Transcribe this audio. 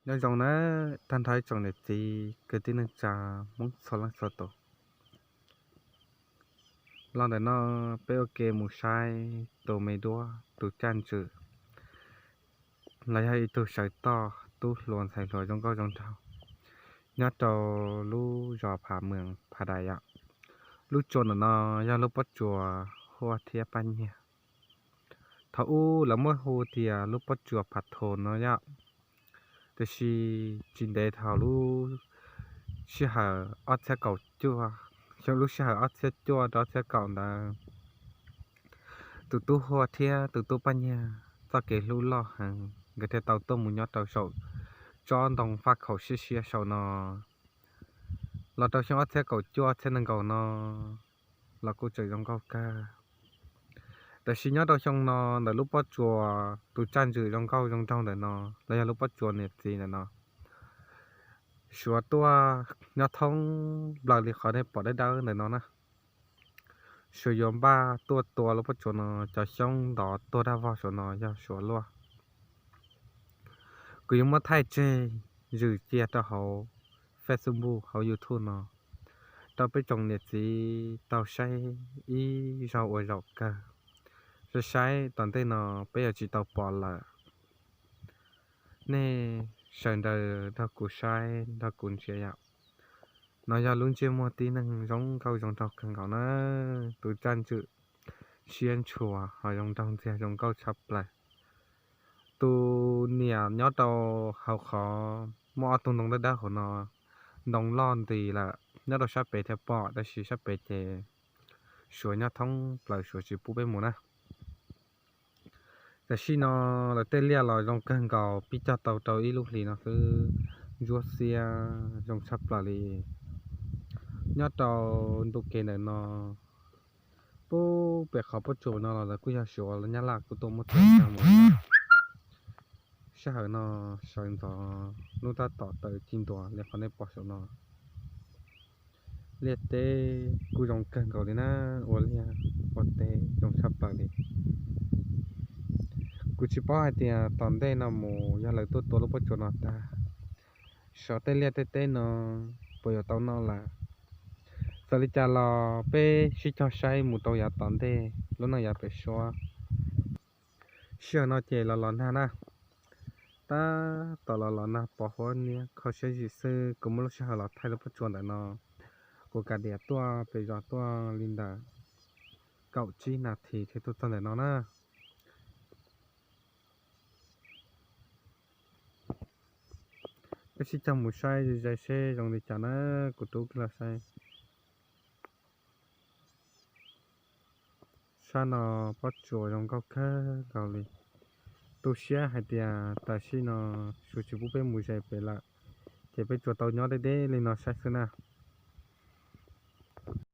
Nyob zoo nawb tag nrho ib tsoom niam txiv kwv tij neej tsa Hmoob txhua leej txhua tus. Los ntawm no peb ua ke mus saib tus me duab tus caj ntswm los yog ib tug sawv toj tub hluas ntxhais hluas zoo nkauj zoo nraug nyob rau lub zos Phav Mees Phav Dais yom. Lub tsuas ntawm no yog lub pob tsuas Huaj thiab Paj Nyiag. Thaum ub lawv muab hu tias lub pob tsuas Phav Thos no yom. Tiam sis tsis ntev thaum lub sij hawm ob txhiab kaum cuaj, xyoo lub sij hawm ob txhiab cuaj rau ob txhiab kaum ntawd, tus tub Huaj thiab tus tub Paj Nyiag txoj kev hlub loj heev, nkawd thiaj tau tuaj mus nyob rau saum tsob ntoo faj khaum siab siab saum no. Los rau xyoo ob txhiab kaum cuaj ob txhiab nees nkaum no los kuj tseem zoo nkauj kawg. Tab sis nyob rau xyoo no ntawm lub pob tsuas tus caj ntswm zoo nkauj zoo nraug ntawm no los yog lub pob tsuas niam txiv ntawm no, Suav tuaj nyob thoob plaws li qhov nej pom dawb dawb ntawm no na. Suav yuav npaj tuaj tua lub pob tsuas no, cov xyoob ntov tuag dag vog saum no yog Suav luaj. Kuv yuav muab thaij tseg zwm cia rau hauv Facebook hauv YouTube no rau peb tsoom niam txiv tau saib ib zaug ua zaum kawg. Saib saib tom ntej no peb yuav tsis tau pom lawm. Nej sawv daws nrog kuv saib nrog kuv ntsia yom. No yog lub ntsej muag tib neeg zoo nkauj zoo nraug kawg nkaus na, tus caj ntswm siab ntshua ho zoo nraug ntxiag zoo nkauj tshaj plaws. Tus niam nyob rau hauv qhov muaj ob tug ntoo dawb dawb hauv no, ntoo loj nti lawm, nyob rau sab pem thiaj pom tab sis sab pem ces Suav nyob thoob plaws Suav tsis pub peb mus na. Tam sim no lawv tej liaj los zoo kawg nkaus, pib cog tau rau ib lub hlis no xwb, ntsuab xiab zoo tshaj plaws li. Nyob rau ntu kev ntawm no, pub pem qhov pob tsuas no los lawv kuj yog Suav los Nyab Laj kuj tuaj muab tua tag mus. Sij hawm no sawv ntxov hnub tab tom tawm ci ntua li qhov nej pom saum no. Liaj teb kuj zoo kawg nkaus li na, ua liaj ua teb zoo tshaj plaws li. Kuv tsis paub hais tias tom ntej no mus yog lawv tuaj tua lub pob tsuas no tag, sov tej liaj tej teb no puas yuav tau noj lawm. Txawm li cas los peb sib cog saib mus rau yav tom ntej lub neej yav pem suab. Sij hawm no ces los los nag na, tab tom los los nag pos huab niab kho siab zim xwb. Kuv muaj lub sij hawm los thaij lub pob tsuas ntawm no, kuv kav diam tuaj pem zos tuaj li ntawm kaum tsib nas this thiaj tuaj txog ntawm no na. Peb sib cog mus saib ze ze seb zoo li cas na, kuv rub kiag los saib. Sab no pob tsuas zoo nkauj kawg nkaus li. Tu siab hais tias tam sim no Suav tsis pub peb mus ze pem lawm, ces peb tsuas tau nyob deb deb li no saib xwb na.